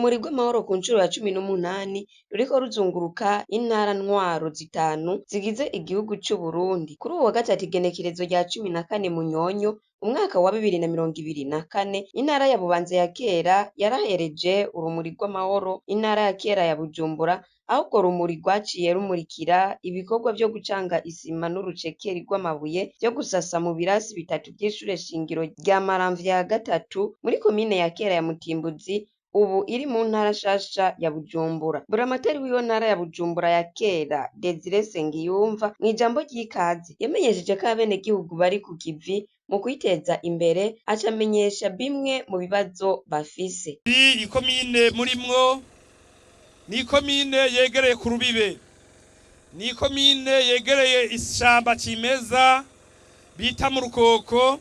Urumuri rw'amahoro ku ncuro ya 18 ruriko ruzunguruka intara ntwaro zitanu zigize igihugu c'Uburundi. Kuri uwu wa gatatu igenekerezo rya 14 Munyonyo umwaka wa 2024, intara ya Bubanza ya kera yarahereje urumuri rw'amahoro intara ya kera ya Bujumbura, aho urwo rumuri rwaciye rumurikira ibikorwa vyo gucanga isima n'urucekeri rw'amabuye vyo gusasa mu birasi bitatu vy'ishure shingiro rya Maramvya ya gatatu muri komine ya kera ya Mutimbuzi, ubu iri mu ntara nshasha ya Bujumbura. Buramatari w'iyo ntara ya Bujumbura ya kera, Desire Sengiyumva, mw'ijambo ry'ikaze yamenyesheje ko abenegihugu bari ku kivi mu kwiteza imbere, aca amenyesha bimwe mu bibazo bafise. Iyi ikomine murimwo ni ikomine yegereye ku rubibe, ni ikomine yegereye ishamba cimeza bita mu Rukoko,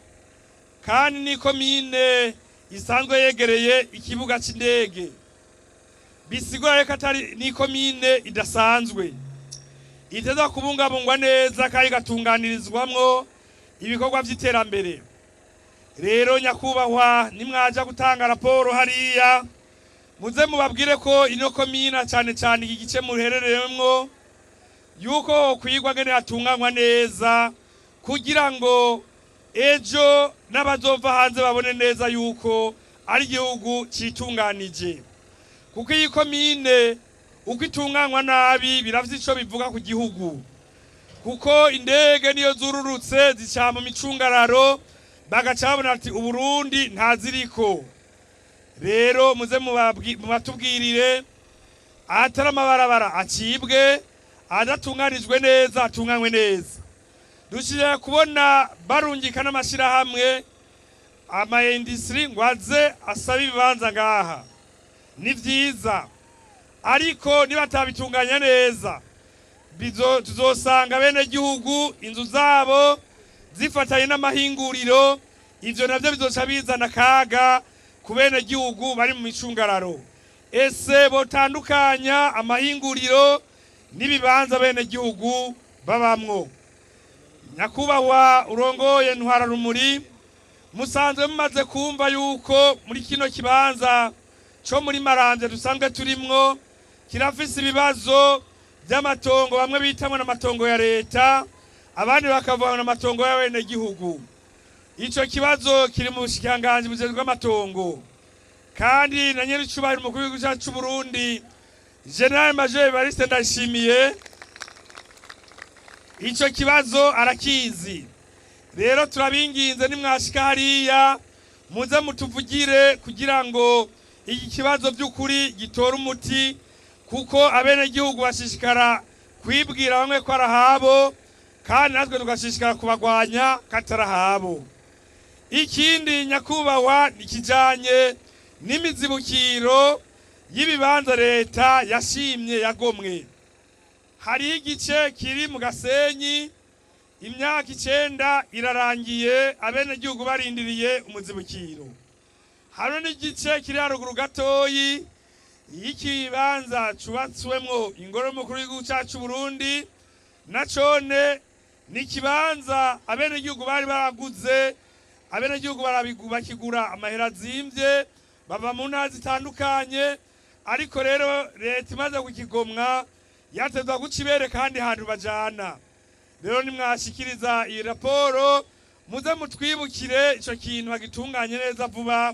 kandi ni ikomine isanzwe yegereye ikibuga c'indege. Bisigura ko atari ni ikomine idasanzwe iteza kubungabungwa neza kandi igatunganirizwamwo ibikorwa vy'iterambere. Rero nyakubahwa, nimwaja gutanga raporo hariya, muze mubabwire ko ino komina, cane cane iki gice muherereyemwo, yuko kwigwa ngene hatunganywa neza kugira ngo ejo n'abazova hanze babone neza yuko ari igihugu citunganije, kuko iyi komine uko itunganywa nabi biravye ico bivuga ku gihugu, kuko indege niyo zururutse zica mu micungararo, bagaca babona ati Uburundi ntaziriko. Rero muze mubatubwirire ahatari amabarabara acibwe, adatunganijwe neza atunganywe neza. Dushije kubona barungika n'amashirahamwe ama industrie ngo aze asabe ibibanza ngaha, ni vyiza, ariko nibatabitunganya neza tuzosanga bene gihugu inzu zabo zifatanye n'amahinguriro. Ivyo navyo bizoca bizana akaga ku bene gihugu bari mu micungararo. Ese botandukanya amahinguriro n'ibibanza bene gihugu babamwo? Nyakubahwa urongoye ntwararumuri, musanzwe mumaze kumva yuko muri kino kibanza co muri Maramvya dusanzwe turimwo kirafise ibibazo vy'amatongo, bamwe bitamwo n'amatongo ya leta, abandi bakavuga n'amatongo y'abenegihugu. Ico kibazo kiri mu bushikiranganji bujejwe amatongo, kandi na nyiricubahiro umukuru w'igihugu cacu c'Uburundi, General Major Evariste Ndayishimiye, ico kibazo arakizi. Rero turabinginze, nimwashika hariya muze mutuvugire kugira ngo iki kibazo by'ukuri gitore umuti, kuko abenegihugu bashishikara kwibwira bamwe ko arahabo, kandi natwe tugashishikara kubagwanya katarahabo. Ikindi nyakubahwa nikijanye n'imizibukiro y'ibibanza leta yashimye yagomwe. Hariho igice kiri mu Gasenyi, imyaka 9 irarangiye abenegihugu barindiriye umuzibukiro. Hariho n'igice kiri haruguru gatoyi y'ikibanza cubatswemwo ingoro y'umukuru w'igihugu cacu Burundi, na cone ni ikibanza abenegihugu bari baraguze. Abenegihugu bakigura amahera azimvye, bava mu ntara zitandukanye, ariko rero leta imaze kukigomwa yatezwa guca ibere kandi hantu bajana. Rero nimwashikiriza iyi raporo, muze mutwibukire ico kintu bagitunganye neza vuba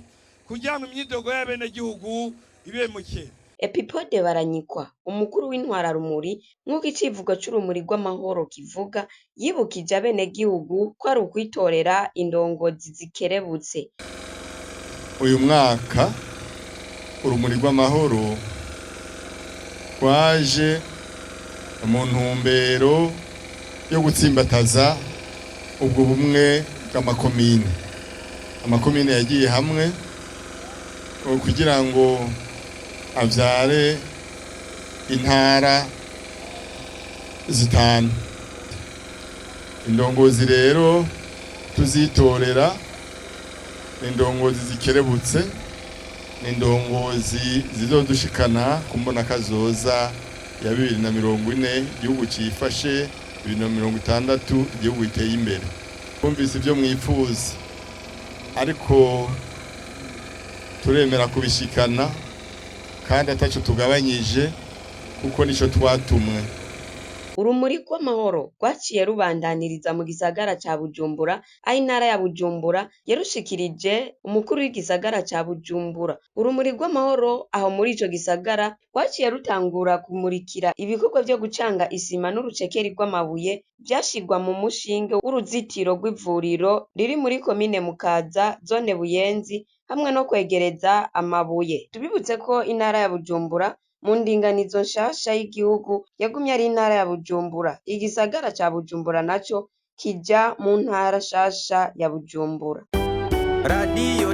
kugira ngo imyidogo y'abenegihugu ibe muke. Epipode Baranyikwa, umukuru w'intwararumuri, nk'uko icivugo c'urumuri rw'amahoro kivuga, yibukije abenegihugu ko ari ukwitorera indongozi zikerebutse. Uyu mwaka urumuri rw'amahoro rwaje mu ntumbero yo gutsimbataza ubwo bumwe bw'amakomine. Amakomine yagiye hamwe kugira ngo avyare intara zitanu. Indongozi rero tuzitorera ni indongozi zikerebutse, ni indongozi zizodushikana ku mbonakazoza ya 2040 igihugu cifashe, 2060 igihugu giteye imbere. Bumvise ibyo mwifuza, ariko turemera kubishikana. kandi ataco tugabanyije, kuko nico twatumwe. Urumuri rw'amahoro rwaciye rubandaniriza mu gisagara ca Bujumbura, aho intara ya Bujumbura yarushikirije umukuru w'igisagara ca Bujumbura. Urumuri rw'amahoro aho muri ico gisagara rwaciye rutangura kumurikira ibikorwa vyo gucanga isima n'urucekeri rw'amabuye vyashirwa mu mushinge w'uruzitiro rw'ivuriro riri muri komine Mukaza, zone Buyenzi, hamwe no kwegereza amabuye. Tubibutse ko intara ya Bujumbura mu ndinganizo nshasha y'igihugu yagumye ari intara ya Bujumbura. Igisagara ca Bujumbura naco kija mu ntara nshasha ya Bujumbura. Radiyo.